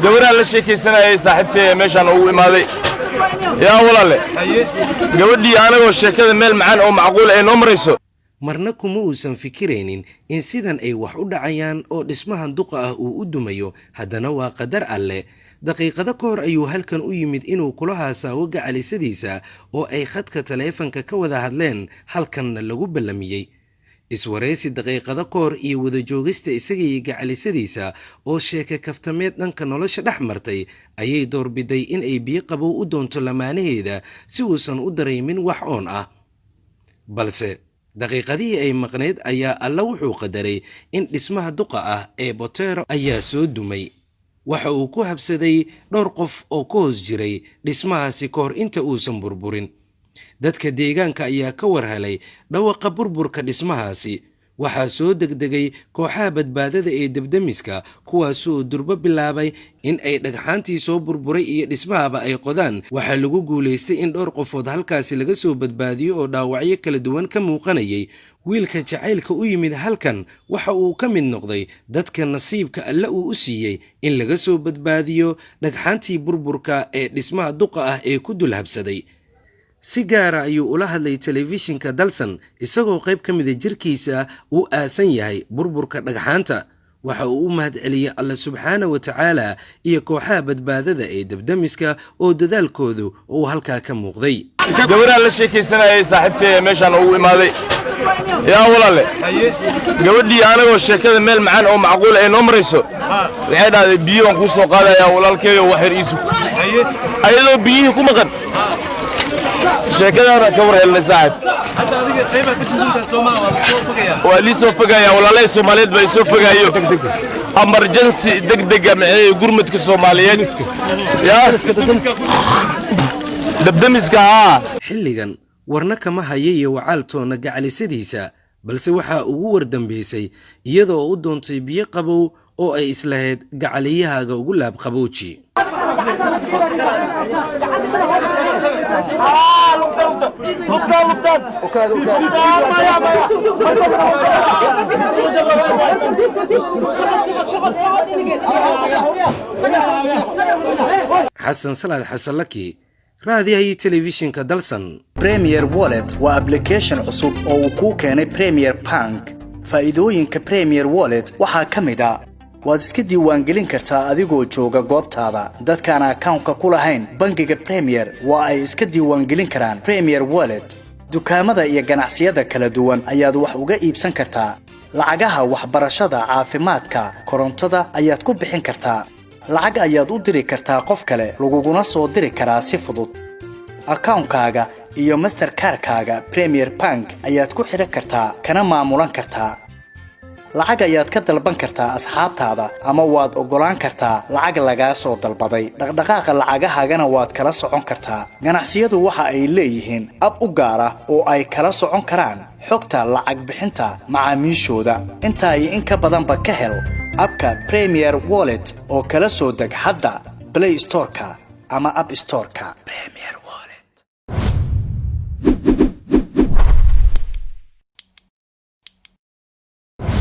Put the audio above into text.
Gabaraan la sheekaysanayay saaxiibtay meeshaan ugu imaaday. Yaa walaale, gabadhii anagoo sheekada meel macaan oo macquul ay noo marayso. Marna kuma uusan fikiraynin in sidan ay wax u dhacayaan oo dhismahan duqa ah uu u dumayo. Haddana waa qadar Alle. Daqiiqado ka hor ayuu halkan u yimid inuu kula haasaawo gacalisadiisa oo ay khadka taleefanka ka wada hadleen, halkanna lagu ballamiyey. Iswaraysi daqiiqado ka hor iyo wada joogista isaga iyo gacalisadiisa oo sheeke kaftameed dhanka nolosha dhex martay ayay doorbiday in ay biyo qabow u doonto lamaanaheeda si uusan u dareemin wax oon ah. Balse daqiiqadihii ay maqnayd ayaa Alla wuxuu qadaray in dhismaha duqa ah ee Botero ayaa soo dumay. Waxa uu ku habsaday dhowr qof oo ka hoos jiray dhismahaasi ka hor inta uusan burburin. Dadka deegaanka ayaa ka war helay dhawaqa burburka dhismahaasi. Waxaa soo degdegay kooxaha badbaadada ee debdemiska, kuwaasoo durbo bilaabay in ay dhagxaantii soo burburay iyo dhismahaba ay qodaan. Waxaa lagu guulaystay in dhowr qofood halkaasi laga soo badbaadiyo oo dhaawacyo kala duwan ka muuqanayay. Wiilka jacaylka u yimid halkan waxa uu ka mid noqday dadka nasiibka Alle uu u siiyey in laga soo badbaadiyo dhagxaantii burburka ee dhismaha duqa ah ee ku dul habsaday. Si gaara ayuu ula hadlay telefishinka Dalsan, isagoo qayb ka mida jirkiisa uu aasan yahay burburka dhagxaanta. Waxa uu u mahadceliyey Alle subxaana wa tacaala iyo kooxaha badbaadada ee debdemiska oo dadaalkoodu uu halkaa ka muuqday. Gabaraan la sheekaysanayay saaxiibtay meeshaan ugu imaaday. Yaa walaale, gabadhii anagoo sheekada meel macaan oo macquul ay noo marayso waxay dhahday, "Biyo waan kuu soo qaadayaa walaalkeeyo, wax yar iisu." Ayadoo biyihii ku maqan sheekadaana ka war helnay, saaxib. Waa lii soo fogayaa. Walaalahii Soomaaliyeed baa isoo fogaayo. Emergency degdega maxay, gurmadka Soomaaliyeed, yaa dabdamiska, haa. Xilligan warna kama haya iyo wacaaltoonna gacalisadiisa, balse waxaa ugu war dambeysay iyadoo u doontay biyo qabow oo ay islahayd gacaliyahaaga ugu laab qabooji. Xasan Salaad Xasanlaki, raadiyaha telefishinka Dalsan. Premier Wallet waa application cusub oo uu kuu keenay Premier Bank. Faa'iidooyinka Premier Wallet waxaa ka mid a: waad iska diiwaangelin kartaa adigoo jooga goobtaada. Dadkaan akawnka ku lahayn bangiga Premier waa ay iska diiwaangelin karaan Premier Wallet. Dukaamada iyo ganacsiyada kala duwan ayaad wax uga iibsan kartaa. Lacagaha waxbarashada, caafimaadka, korontada ayaad ku bixin kartaa. Lacag ayaad u diri kartaa qof kale, laguguna soo diri karaa si fudud. Akawnkaaga iyo Masterkaarkaaga Premier Bank ayaad ku xidhan kartaa, kana maamulan kartaa. Lacag ayaad ka dalban kartaa asxaabtaada, ama waad oggolaan kartaa lacag lagaa soo dalbaday. Dhaqdhaqaaqa lacagahaagana waad kala socon kartaa. Ganacsiyadu waxa ay leeyihiin ab u gaar ah oo ay kala socon karaan xogta lacag bixinta macaamiishooda. Intaa iyo in ka badanba ka hel abka Premier Wallet oo kala soo deg hadda Play Storeka ama App Storeka. Premier.